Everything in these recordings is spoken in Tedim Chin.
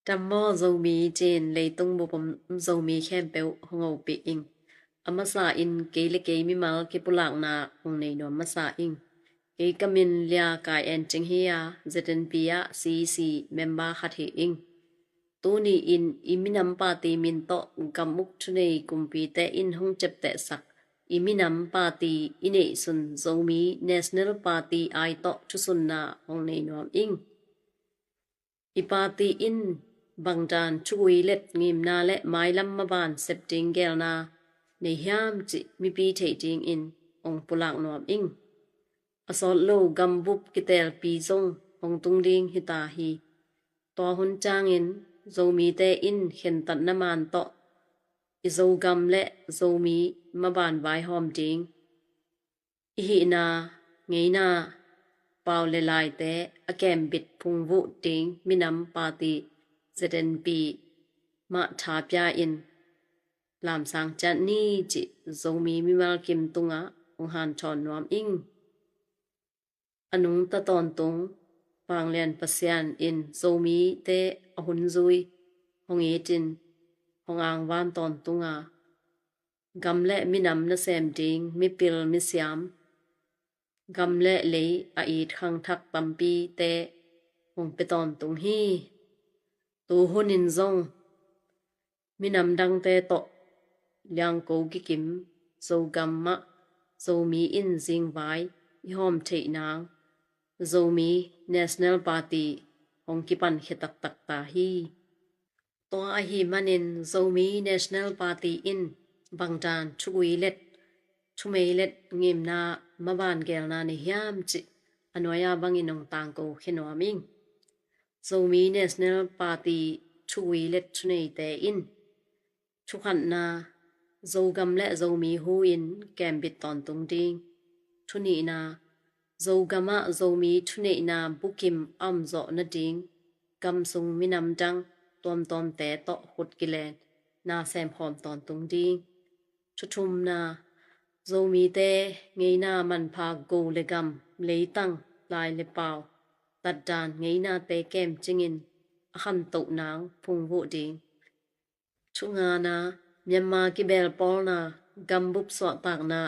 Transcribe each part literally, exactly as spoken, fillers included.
Dam maw Zomi, ci-in leitung bup om Zomi khempeuh hong hopih ing. A masa in kei le kei mimal kipulakna hong nei nuam masa ing. Kei ka min Lia Kai En Cing hi a, Z N P ah C E C member khat hi ing. Tuni in i minam party min tawh gam uk thunei kumpite in hong ciaptehsak i minam party i neihsun Zomi National Party ai tawh thusunna hong nei nuam ing. I party in bangdan thugui let ngimna le mailam maban sep ding gelna nei hiam cih mipi theih dingin hong pulak nuam ing. A sawt lo gambup kitelpi zong hong tung ding hi ta hi. Tua hun ciangin Zomite in khentatna man tawh i Zogam le Zomi maban vaihawm ding, i hihna ngeina pau le laite a kembit phungvuh ding minam party Z N P mah tha pia in lamsang ciat ni cih Zomi mimal kim tungah hong hanthawn nuam ing. A nungta tawntung Vanglian Pasian in Zomite a hun zui hong itin hong angvan tawntung a, gam le minam nasem ding mipil misiam, gam le lei a it khangthak tampite hong pia tawntung hi. Tu hun in zong minam dangte tawh liangko kikim Zogam ah Zomi in zingvai i hawm theih nang Zomi National Party hong kipankhia taktak ta hi. Tua ahih manin Zomi National Party in bangdan thugui let thumei let ngimna maban gelna nei hiam cih a nuai-a bangin hong tangko khia nuam ing. Zomi National Party thugui let thuneite in, thukhatna, Zogam le Zomi hu in kembit tawntung ding. Thunihna, Zogam ah Zomi thuneihna bukim a om zawh nading gam sung minam dang tuamtuamte tawh khut kilen na semkhawm tawntung ding. Thuthumna, Zomite ngeina manpha go le gam, leitang, lai le pau, tatdan ngeinate kemcingin a khantoh nang phungvuh ding. Thungana, Myanmar kibelpawlna gambup suahtakna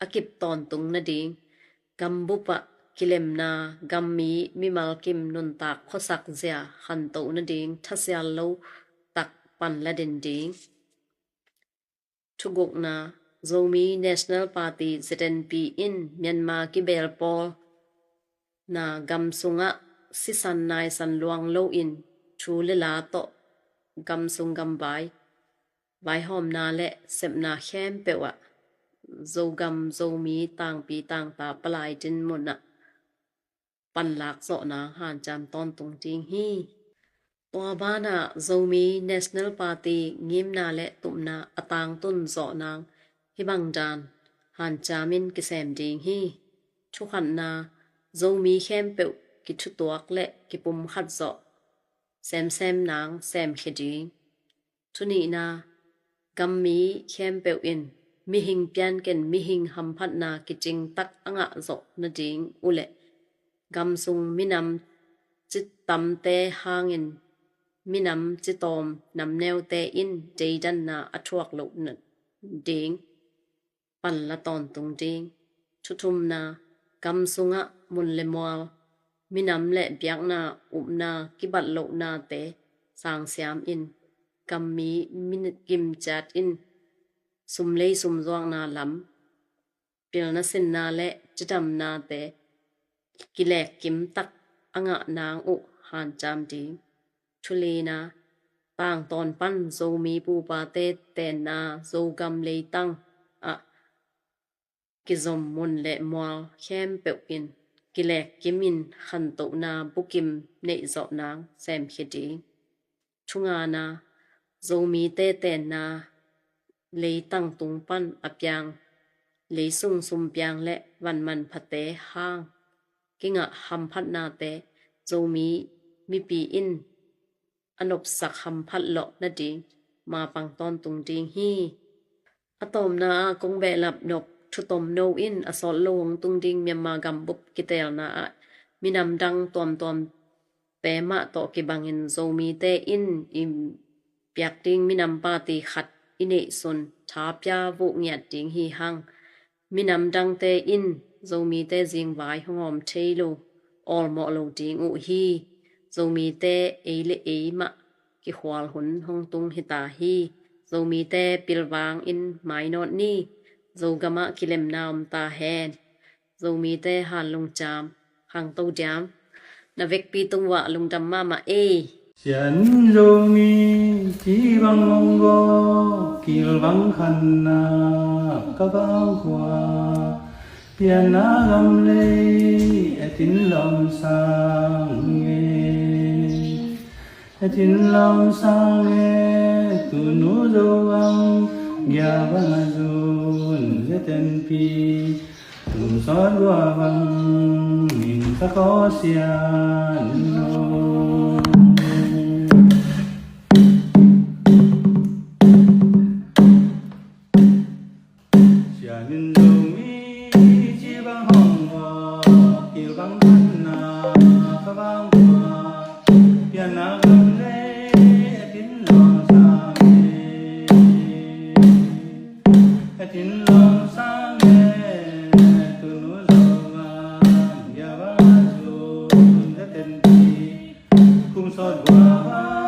a kip tawntung nading, gambup ah kilemna gammi mimal kim nuntak khuasak zia khantoh nading thasial lo tak pan la den ding. Thugukna, Zomi National Party Z N P in Myanmar kibelpawlna gam sungah sisan naisan luang loin thu le la tawh gam sung gam vai vaihawmna le sepna khempeuh ah Zogam Zomi tangpi tangta palai dinmun ah panlak zawh nang hanciam tawntung ding hi. Tua banah Zomi National Party ngimna le tupna a tangtun zawh nang hih bangdan hanciamin kisem ding hi. Thukhatna, Zomi khempeuh kithutuak le kipumkhat zawh semsem nang semkhia ding. Thunihna, gammi khempeuh in mihing pianken mihing hamphatna kicingtak a ngah zawh nading uh leh gam sung minam citamte hangin minam citawm namneute in deidanna a thuak loh nading pan la tawntung ding. Thuthumna, gam sungah mun le mual, minam le biakna upna kibat lohnate sangsiam in gammi minit kim ciat in sumlei sumzuakna lam, pilna sinna le cidamnate kilek kimtak a ngah nang uh hanciam ding. Thulina, tangtawn pan Zomi pupate tenna Zogam leitang ah kizom mun le mual khempeuh in kilek kimin khantohna bukim neih zawh nang semkhia ding. Thungana, Zomite tenna leitang tung pan a piang, leisung sumpiang le van manphate hang kingah hamphatnate Zomi mipi in a nopsak hamphat lawh nading mapang tawntung ding hi. A tawmna ah kong behlap nop thu tomno in a sawt lo hong tung ding Myanmar gambup kitelna ah minam dang tuamtuam pe mah tawh kibangin Zomite in i piak ding minam party khat i neihsun tha pia vuh ngiat ding hi hang. Minam dangte in Zomite zingvai hong awm thei lo, awlmawh lo ding uh hi. Zomite ei le ei mah kikhual hun hong tung hi ta hi. Zomite pilvang in mainawt ni. Zogamah kilemna om ta hen. Zomite han lungciam, khangto diam. Na vekpi tung uah lungdam mahmah ei. Sian Zomi ci bang hong vawk, kil bang khanna ka vang khua. Pianna gam lei, etin lawm sang e. Etin lawm sang e, tunu Zo bang, gia bang a zun, zetenpi. Tum sawt gua bang, min sa kaw sian lo. Sian in Zomi ci bang hong vawk, kil bang khanna ka vang khua. Pianna gam lei, etin lawm sang e. Etin lawm sang e, tunu Zo bang, gia bang a zun, zetenpi. Kum sawt gua bang,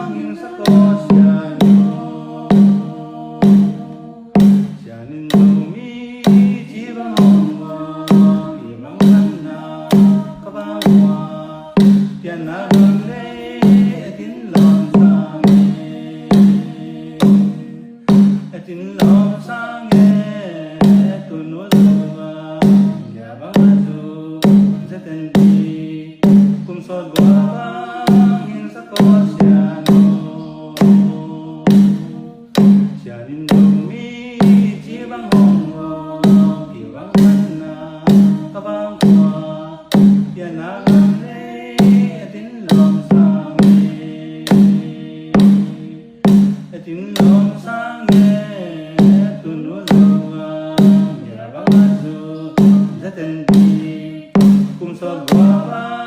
min sa kaw sian lo. Sian in Zomi ci bang hong vawk, kil bang khanna ka vang khua. Pianna gam lei, etin lawm sang e. Etin lawm sang e, tunu Zo bang, gia bang a zun, zetenpi. Kum sawt gua bang, min sa kaw sian lo. Sian in Zomi ci bang hong vawk, kil bang khanna ka vang khua. Pianna gam lei, etin lawm sang e. Etin lawm sang e, tunu Zo bang, gia bang a zun, zetenpi. Kum sawt gua bang,